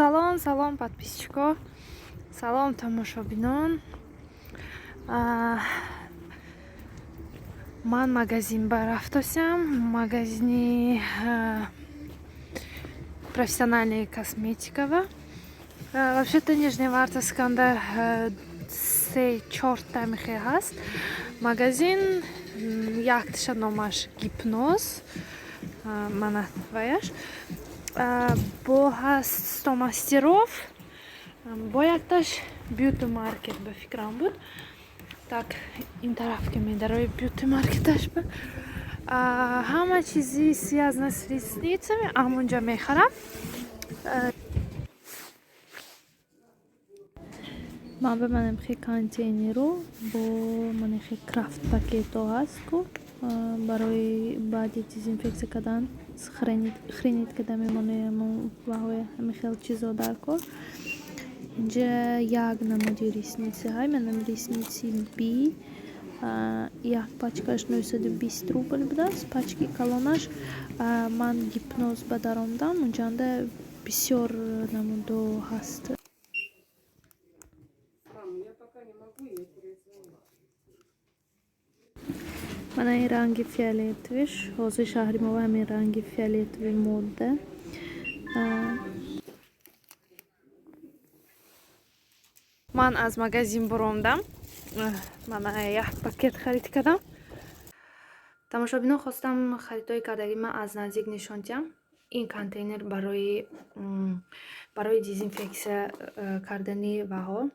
Салом, салом, подписчико, салом, тамошобинон. Ман магазин барафтосям, магазини профессиональной косметикава. Вообще-то Нижневартовсканда се чорта михе ҳаст магазин. Якташа номаш Гипноз, мана ваяш бо ҳаст, 100 мастеров, бо якташ Бьюти Маркет ба фикрам буд. Так, ин тараф ки медарои, Бьюти Маркеташ ба ҳама чизи связано с ресницами ҳамонҷа мехарам. Ман ба манамхе контейнеру бо манахе крафт пакето ҳаст ку, барои баъди дезинфексия кардан хранить карда мемонем ваҳоя, ҳамин хел чизо дар кор. Инҷа як намуди ресницы ҳай, манам ресницы би, як пачкаш 920 рубл будааст, пачки калонаш. Ман Гипноз ба даромадам, унҷанда бисёр намудо ҳаст. Мам, я пока не могу, я перезвоню. Мана ин ранги фиолетовиш, ҳозир шаҳри мо ҳамин ранги фиолетовый мода. Ман аз магазин буромдам, мана як пакет харид кардам. Тамошобинон, хостам харидҳои кардагӣ ман аз наздик нишон диҳам. Ин контейнер барои дезинфексия кардани ваҳо,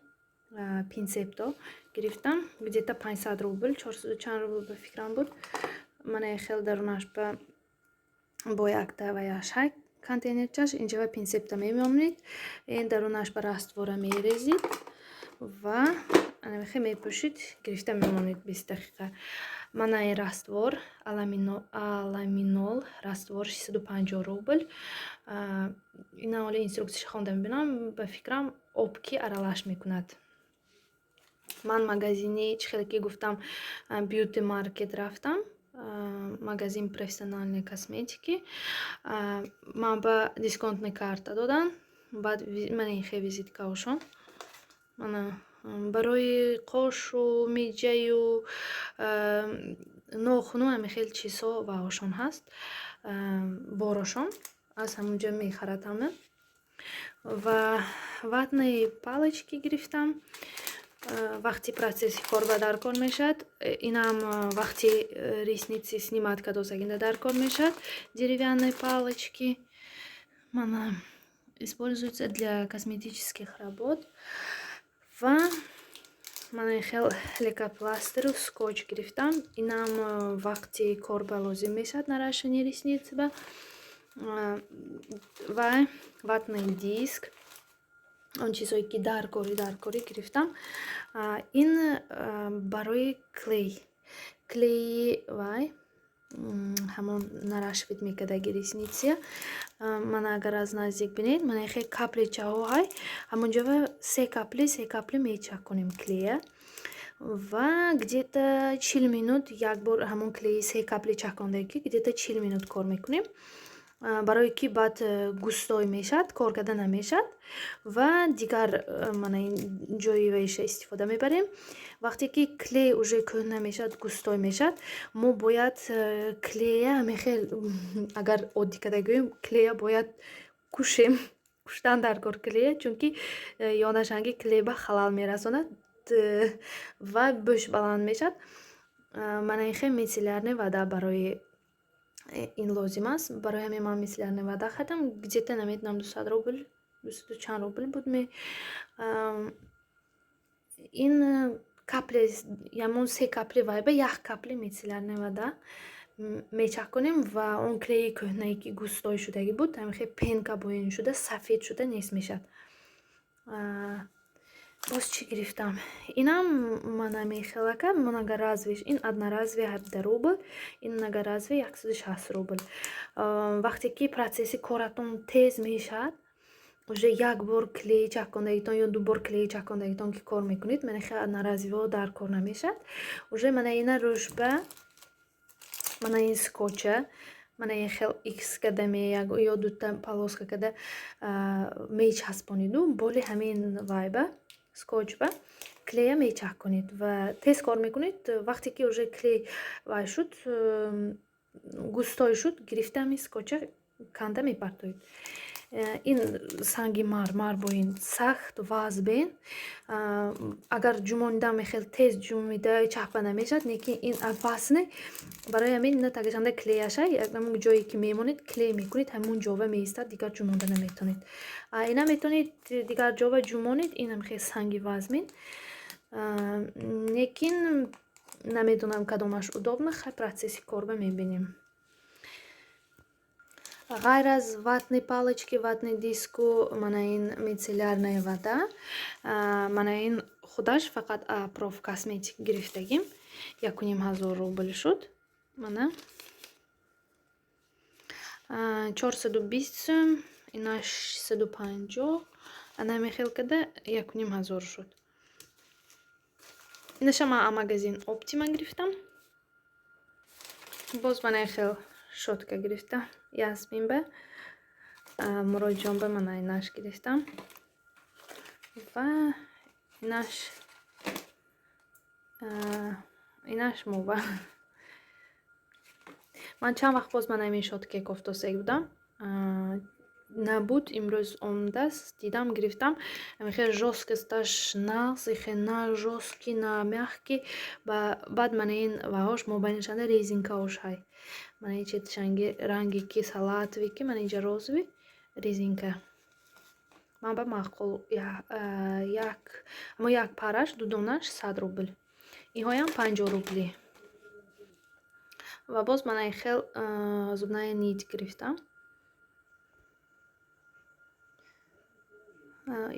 пинцетто гирифтам, где-то 500 рубл, чорсаду чанд рубл ба фикрам буд. Мана хел дарунаш ба бо якта ваяш ҳай, контейнерчаш. Инҷа пинцетта мемонед, ин дарунаш ба раствора мерезид ва анамихе мепӯшид, гирифта мемонед 20 дақиқа. Мана ин раствор, аламинол раствор, 650 рубл. Ина оли инструкцияша хонда мебинам, ба фикрам, об ки аралаш мекунад. Ман магазини, чӣ хеле ки гуфтам, Бьюти Маркет рафтам, магазин профессиональной косметики. Ман ба дисконтный карта доданд. Баъд мана ин хе визиткаошон, мана барои қошу миҷаю нохуну ҳамин хел чизҳо ваошон ҳаст, борошон аз ҳамонҷо мехарад ҳама. Ва ватные палочки гирифтам, вақти процесси кор ба дар кор мешавад. Инам вақти ресницы снимать кадосагинда дар кор мешавад. Деревянные палочки, мана, используются для косметических работ. Ва мана хел лейкопластыру скотч гирифтам, инам вақти кор ба лозим мешавад, наращивание ресниц ба. Ва ватный диск, он чизҳое ки даркорӣ гирифтам. Ин барои клей, клеи вай ҳамон наращивать мекардаги ресница. Мана, агар аз наздик бинед, мана хел капличаҳо ҳай, ҳамонҷо се капли, се капли мечаконем клея ва где-то 40 минут як бор ҳамон клеи се капли чакондагӣ, где-то 40 минут кор мекунем, барое ки баъд густой мешавад, кор карда намешавад. Ва дигар мана ин ҷои вайша истифода мебарем. Вақте ки клей уже кӯҳна мешавад, густой мешавад, мо бояд клея ҳамин, агар оддӣ карда гӯем, клея бояд кушем, куштан дар кор клея, чунки ёнашанги клей ба халал мерасонад ва бӯш баланд мешавад. Мана ин хел мицеллярный вода барои ин лозим аст. Барои ҳамин ман мицеллярный вода харидам, где-то намедонам, 200 рубл, дусаду чанд рубл буд. Ме ин капли, ямон се капли вай ба як капли мицеллярный вода мечаконем ва он клеи кӯҳнае ки густой шудагӣ буд, ҳамин хел пенка боин шуда, сафед шуда нест мешавад. Боз чӣ гирифтам? Инам мана мехелака многоразовыйш, ин одноразовый 17 рубл, ин многоразовый 160 рубл. Вақте ки процесси коратон тез мешавад, уже як бор клей чакондагитон ё ду бор клей чакондагитон ки кор мекунед, мана хел одноразовыйҳо дар кор намешавад уже. Мана ина рӯшба, мана ин скотча Мана ин хел икс када як ё дута полоска када мечаспониду боли ҳамин вайба, скотчба клея мечаконед ва тез кор мекунед. Вақте ки уже клей вай шуд, густой шуд, гирифта ҳамин скотча канда мепартоед. Ин санги мармар бо ин сахт вазбен. Агар ҷумонида, мехел тез ҷумида чапа намешавад, лекин ин опасный. Барои ҳамин ина тагашанда клеяша, ҳамон ҷое ки мемонед, клей мекунед, ҳамон ҷова меистад, дигар ҷумонда наметавонед. Ина метавонед дигар ҷова ҷумонед, инам хел санги вазмин, лекин намедонам, кадомаш удобно. Хай, процесси корба мебинем. Ғайр аз ватные палочки, ватный диску, мана ин мицеллярная вода, мана ин худаш фақат профкосметик гирифтагим, 1500 рубл шуд. Мана 420 сум, ина 650, ана мехел када 1500 шуд. Инаша ман магазин Оптима гирифтам. Боз мана хел щётка гирифтам Ясмин ба, Муроҷон ба. Мана инаш гирифтам ва инаш мова. Ман чанд вақт боз мана ҳамин щётка кофтосек будам, набуд. Имрӯз омадааст, дидам, гирифтам. Хеле жёсткосташ нағз, хеле на жёсткий, на мягкий. Баъд мана ин ваҳош мобайнашанда резинкаош ҳай. Мана ин четишанги ранги ки салатовый, ки мана инҷа розовый резинка. Ман ба маъқул. Як, аммо як параш, дудонаш 100 рубл, инҳоям 50 рубли. Ва боз мана ин хел зубная нить гирифтам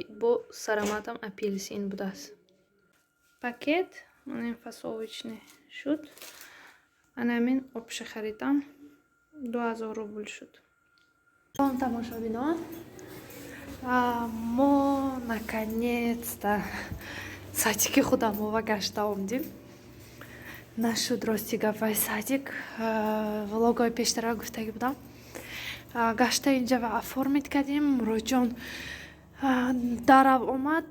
бо с ароматом апельсин будааст. Пакет мана ин фасовочный шуд. Ана ҳамин обша харидам, 2000 рубл шуд. Салом, тамошобинон! Мо наконец-то садики худамова гашта омдем. Нашуд, рости гап, вай садик влогҳои пештара гуфтагӣ будам. Гашта инҷа ва оформить кардем. Муроҷон дарав омад,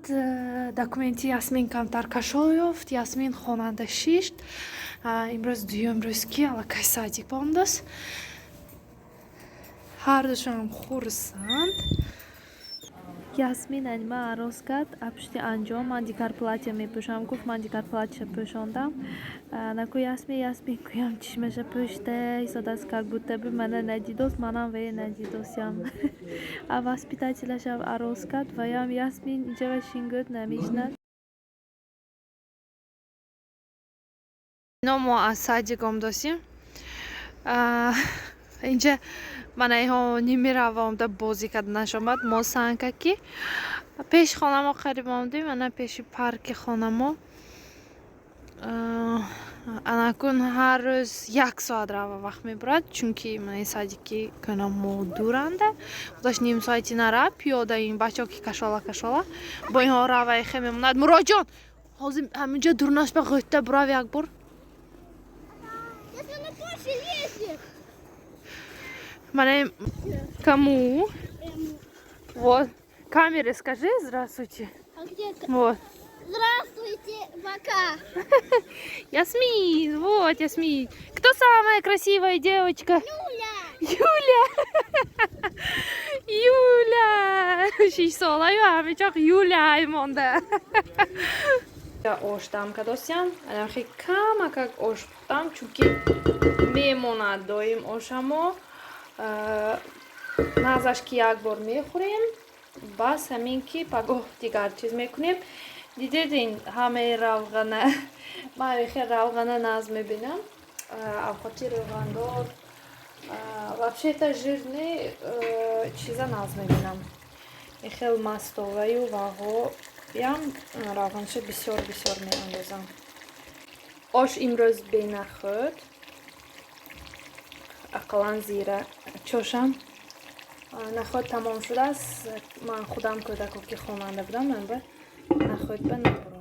документи Ясмин камтар кашол ёфт. Ясмин хонанда шишт. Имрӯз дуюм рӯз ки аллакай садик баомдааст, ҳардушонам хурсанд. Ясмин анима арӯз кард, апшти анҷом ман дигар платья мепӯшам гуфт. Ман дигар платья пӯшондам. Наку Ясмин, Ясмин гӯям, чишмаша пӯшта истодааст, как будто бы мана надидост, манам вае надидосям. А воспитателашам арӯз кард, ваям Ясмин инҷава шингӯд, намешнад. Ино мо аз садик омдосим. Инҷа мана иҳо нимирава омда бозӣ карданаш омад. Мо санка ки пеши хонамо қариб омдем, ана пеши парки хонамо. Анакун ҳар рӯз як соат рава вақт мебурад, чунки мана ин садики кӯнамо дуранда, худаш ним соати нара пиёда. Ин бачаҳо ки кашола кашола бо инҳо рава эхе мемонад. Муроҷон, ҳозир ҳаминҷо дурнаш ба ғӯтта бурав як бор. Если на кофе лезет. Мана кому? Вот. Камере скажи здравствуйте. А где? Вот. Здравствуйте, пока. Ясмин, вот Ясмин. Кто самая красивая девочка? Юля. Юля. Юля. 6 солаю ҳамечоқ Юля монда. Ош дам кадосям. Анахи камакак ош пухтам, чунки мемонад доим ошамо. Нағзаш ки як бор мехӯрем, бас, ҳамин ки пагоҳ дигар чиз мекунем. Дидед, ин ҳамаи равғана, ман хел равғана нағз мебинам, авқоти равғандор, вообще-то жирный чиза нағз мебинам. Ин хел мастоваю вағоям равғанаша бисёр бисёр меандозам. Ош имрӯз бенахӯд, ақаллан зира чошам нахӯд тамом шудааст. Ман худам кӯдако ки хонанда будам, ман ба нахӯд ба набурам.